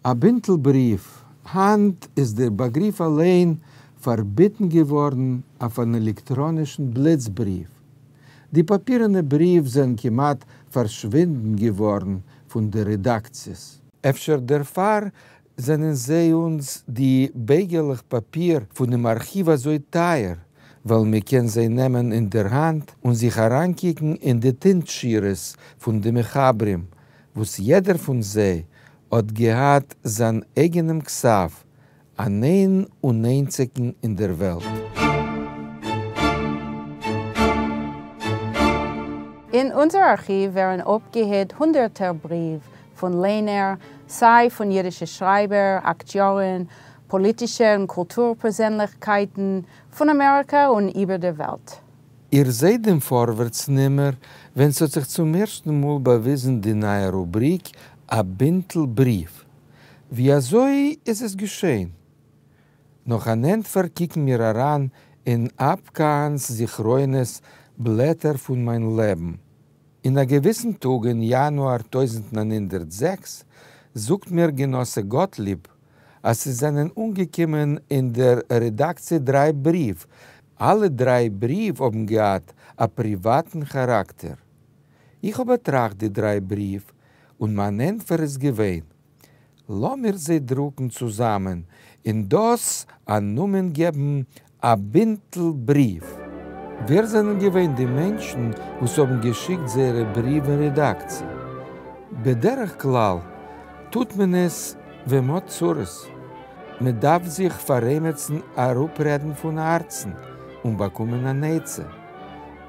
אַ בינטל בריוו. הײַנט איז דער באַגריף אַליין פֿאַרביטן געוואָרן אויף אַן עלעקטראָנישן בליצבריוו. די פּאַפּירענע בריוו זענען כּמעט פֿאַרשוווּנדן געוואָרן פֿון די רעדאַקציעס. אפֿשר דערפֿאַר זענען זיי אונדז די בייגעלעך פּאַפּיר פֿונעם אַרכיוו אַזוי טײַער, ווײַל מע קען זיי נעמען אין דער האַנט און זיך אַרײַנקוקן אין די טינט-שורות פֿון די מחברים, וואָס יעדער פֿון זיי האָט געהאַט זײַן אייגענעם כּתבֿ, אַן איין און איינציקן אין דער וועלט. אין אונדזער אַרכיוו ווערן אָפּגעהיט הונדערטער בריוו פֿון לייענער, סײַ פֿון ייִדישע שרײַבער, אַקטיאָרן, פּאָליטישע און קולטור-פּערזענלעכקייטן פֿון אַמעריקע און איבער דער וועלט. איר זעט דעם פארווערטס נומער ווען ס'האט זיך צום ערשטן מאל באוויזן די נייע רובריק א בינטל בריוו. ווי אזוי איז עס געשען? נאך אן ענטפער קוקן מיר אריין אין אפקאהן'ס זכרונות בלעטער פון מיין לעבן. אין א געוויסן טאג אין יאנואר 1906 זאגט מיר גענאסע גאטליב אז ס'זענען אנגעקומען אין דער רעדאקציע דריי בריוו, אלע דריי בריוו האבן געהאט א פריוואטן כאראקטער. איך האב באטראכט די דריי בריוו און מיין ענטפער איז געווען, לאמיר זיי דרוקן צוזאמען און דאס א נאמען געבן א בינטל בריוו. ווער זענען געווען די מענטשן וואס האבן געשיקט זייערע בריוו אין רעדאקציע? בדרך כלל טוט מען עס ווען מ'האט צרות, מ'דארף זיך פאר עימיצן אראפרעדן פון הארצן און באקומען אן עצה.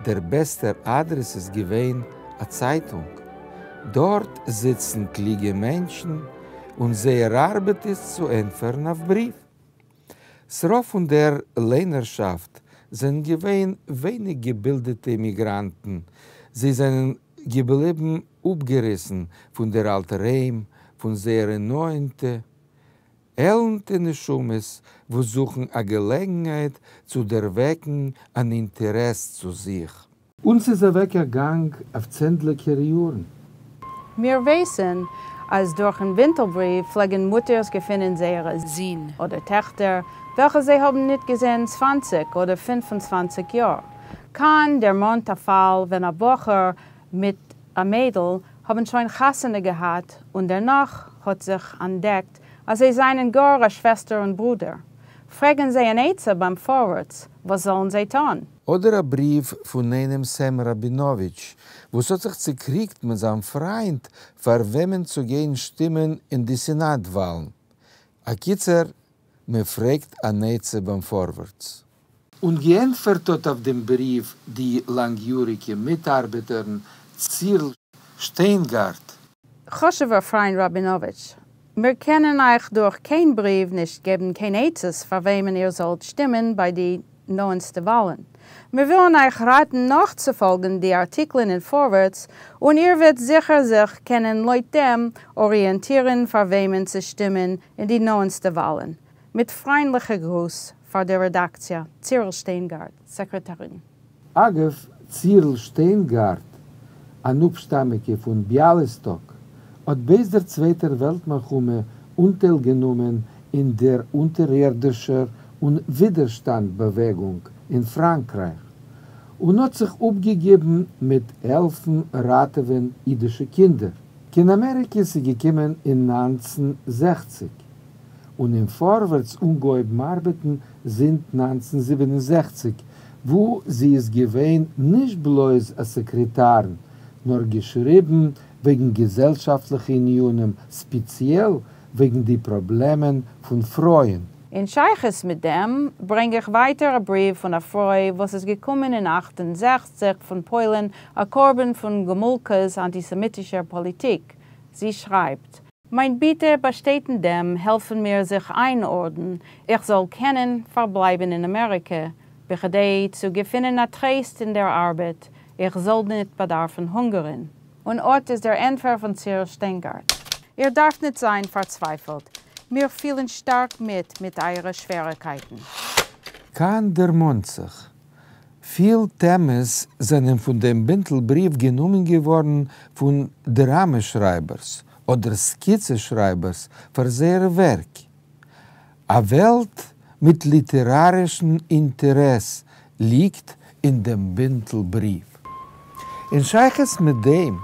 דער בעסטער אדרעס איז געווען א צייטונג. דארט זיצן קלוגע מענטשן און זייער ארבעט איז צו ענטפערן אויף בריוו. ס'רוב פון דער ליינערשאפט זענען געווען ווייניג געבילדעטע אימיגראנטן, זיי זענען געבליבן אפגעריסן פון דער אלטער היים, פון זייערע נאענטע, עלנטע נשמות וואס זוכן א געלעגנהייט צו דערוועקן אן אינטערעס צו זיך. און ס'איז אוועק א גאנג אויף צענדליגער יארן. מיר ווייסן אז דורכן בינטל בריוו פלעגן מוטערס געפינען זייערע זין אדער טעכטער וועלכע זיי האבן ניט געזען 20 אדער 25 יאר. קאהן דערמאנט א פאל ווען א בחור מיט א מיידל האבן שוין חתונה געהאט און דערנאך האט זיך אנטדעקט אז זיי זיינען גאר א שוועסטער און ברודער. פרעגן זיי אן עצה ביים פארווערטס, וואס זאלן זיי טאן? אדער א בריוו פון איינעם סעם ראבינאוויטש וואס האט זיך צוקריגט מיט זיין פריינט פאר וועמען צו גיין שטימען אין די סענאט וואלן. אקיצור, מען פרעגט אן עצה ביים פארווערטס. און געענטפערט האט אויף דעם בריוו די לאנגיאריגע מיטארבעטערין צירל שטיינגארט. חשוב'ער פריינד ראבינאוויטש, מיר קענען אייך דורך קיין בריוו נישט געבן קיין עצות פאר וועמען איר זאלט שטימען ביי די נאענטסטע וואלן. מיר ווילן אייך ראטן נאכצופאלגן די ארטיקלען אין פארווערטס, און איר וועט זיכער זיך קענען לויט דעם אריענטירן פאר וועמען צו שטימען אין די נאענטסטע וואלן. מיט פריינדליכע גרוס פאר דער רעדאקציע, צירל שטיינגארט, סעקרעטארין. אגב, צירל שטיינגארט, אן אפשטאמיגע פון ביאליסטאק, האט בעת דער צווייטער וועלט מלחמה אנטייל גענומען אין דער אונטערערדישער און ווידערשטאנד באוועגונג אין פראנקרייך, און האט זיך אפגעגעבן מיט העלפן ראטעווען אידישע קינדער. קיין אמעריקע איז זי געקומען אין 1960, און אין פארווערטס אנגעהויבן ארבעטן זינט 1967, וואו זי איז געווען נישט בלויז א סעקרעטארין, נאר געשריבן וועגן געזעלשאפטליכע ענינים, ספעציעל וועגן די פראבלעמען פון פרויען. אין שייכות מיט דעם, ברענג איך ווייטער א בריוו פון א פרוי וואס איז געקומען אין 68 פון פוילן, א קרבן פון גאמולקא'ס אנטיסעמיטישער פאליטיק. זי שרייבט, מיין ביטע באשטייט אין דעם, העלפן מיר זיך איינארדן, איך זאל קענען פארבלייבן אין אמעריקע, בכדי צו געפינען א טרייסט אין דער ארבעט, איך זאל ניט באדארפן הונגערן. און אט איז דער ענטפער פון צירל שטיינגארט. איר דארפט ניט זיין פארצווייפלט. מיר פילן שטארק מיט מיט אייערע שוועריקייטן. קאהן דערמאנט זיך. פיל טעמעס זענען פון דעם בינטל בריוו גענומען געווארן פון דראמע שרייבערס אדער סקיצע שרייבערס פאר זייערע ווערק. א וועלט מיט ליטערארישן אינטערעס ליגט אין דעם בינטל בריוו. אין שייכות מיט דעם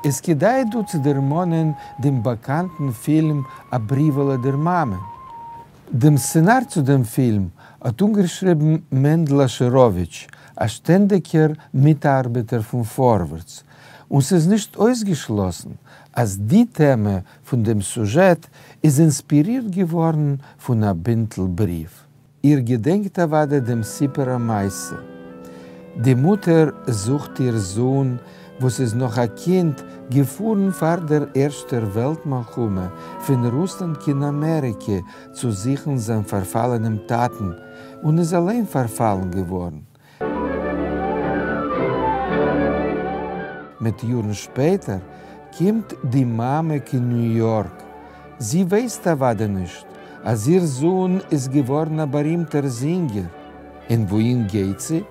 איז כדאי דא צו דערמאנען דעם באקאנטן פילם א בריוועלע דער מאמען. דעם סצענאר צו דעם פילם האט אנגעשריבן מענדל אשעראוויטש, א שטענדיגער מיטארבעטער פון פארווערטס, און ס'איז נישט אויסגעשלאסן אז די טעמע פון דעם סוזשעט איז אינספירירט געווארן פון א בינטל בריוו. איר געדענקט אוודאי דעם סיפור המעשה. די מוטער זוכט איר זוהן וואס איז נאך א קינד געפארן פאר דער ערשטער וועלט מלחמה פון רוסלאנד קיין אמעריקע צו זוכן זיין פארפאלענעם טאטן, און איז אליין פארפאלן געווארן. מיט יארן שפעטער קומט די מאמע קיין ניו יארק, זי ווייסט אוודאי נישט אז איר זוהן איז געווארן א בארימטער זינגער, און וואוהין גייט זי?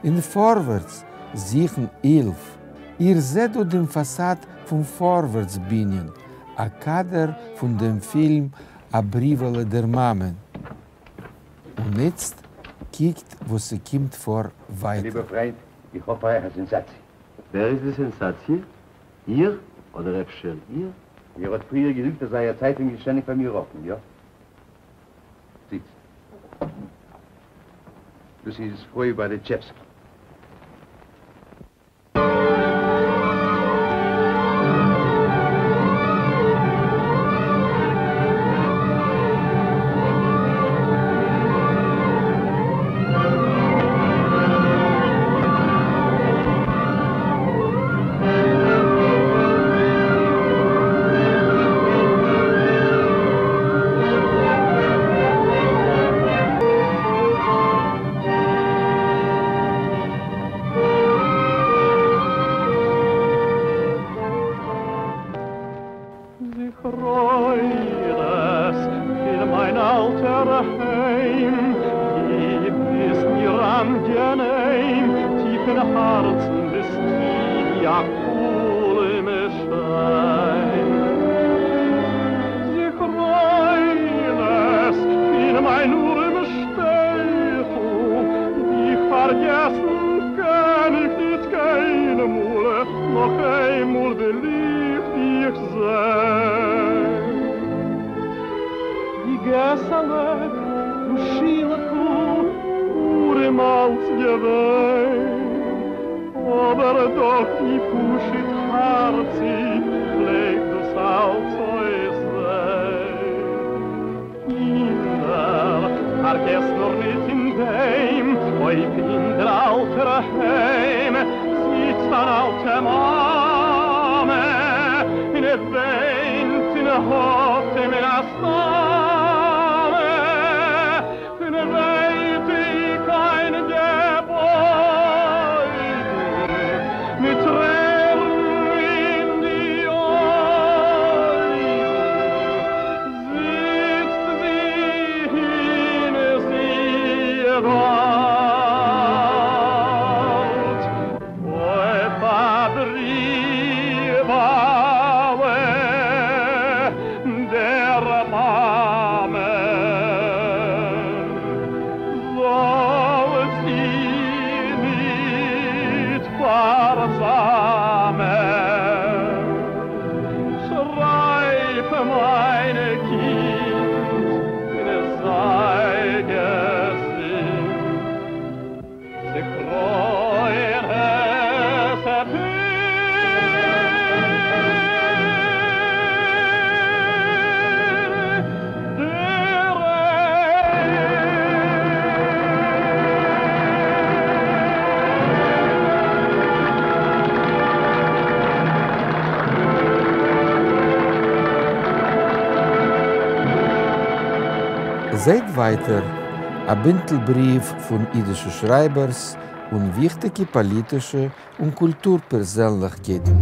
אין פארווערטס זוכן הילף. איר זעט דא דעם פאסאד פון פארווערטס בנין, א קאדער פון דעם פילם א בריוועלע דער מאמען. און איצט קוקט וואס ס'קומט פאר ווייטער. ליבער פריינט, איך האב פאר אייך א סענסאציע. ווער איז די סענסאציע? איר? אדער אפשר איר? איר האט פריער געזאגט אז אייער צייטונג איז שטענדיג פאר מיר אפן, יא? זיצט. דאס איז פרוי בארדיטשעווסקי. זכרונות פון מיין אלטער היים, דו ביסט מיר אנגענעם, טיף אין הארצן ביסטו ווי א חלום שיין. זכרונות פון מיין ארעם שטעטל, דיך פארגעסן קען איך ניט קיינמאל, נאך איינמאל וויל איך דיך זען. די געסעלעך, דאס שילכל, ארעם אלץ געווען, אבער דאך ווי פשוט הארציג פלעגט דאס אלץ אויסזען. קינדער, פארגעסט נאר ניט אין דעם, אויב אין דער אלטער היים זיצט אן אלטע מאמע און וויינט און האט מן הסתמא פון ווייטיק איינגעבויגן מיט טרערן אין די אויגן זיצט זי און זי ווארט אויף א בריוועלע דער מאמען זאל זי ניט פארזאמען. שרייב מיין קינד און זיי געזונט. זכרונות פון דער זעט ווייטער א בינטל בריוו פון אידישע שרייבערס און וויכטיגע פאליטישע און קולטור פערזענליכקייטן.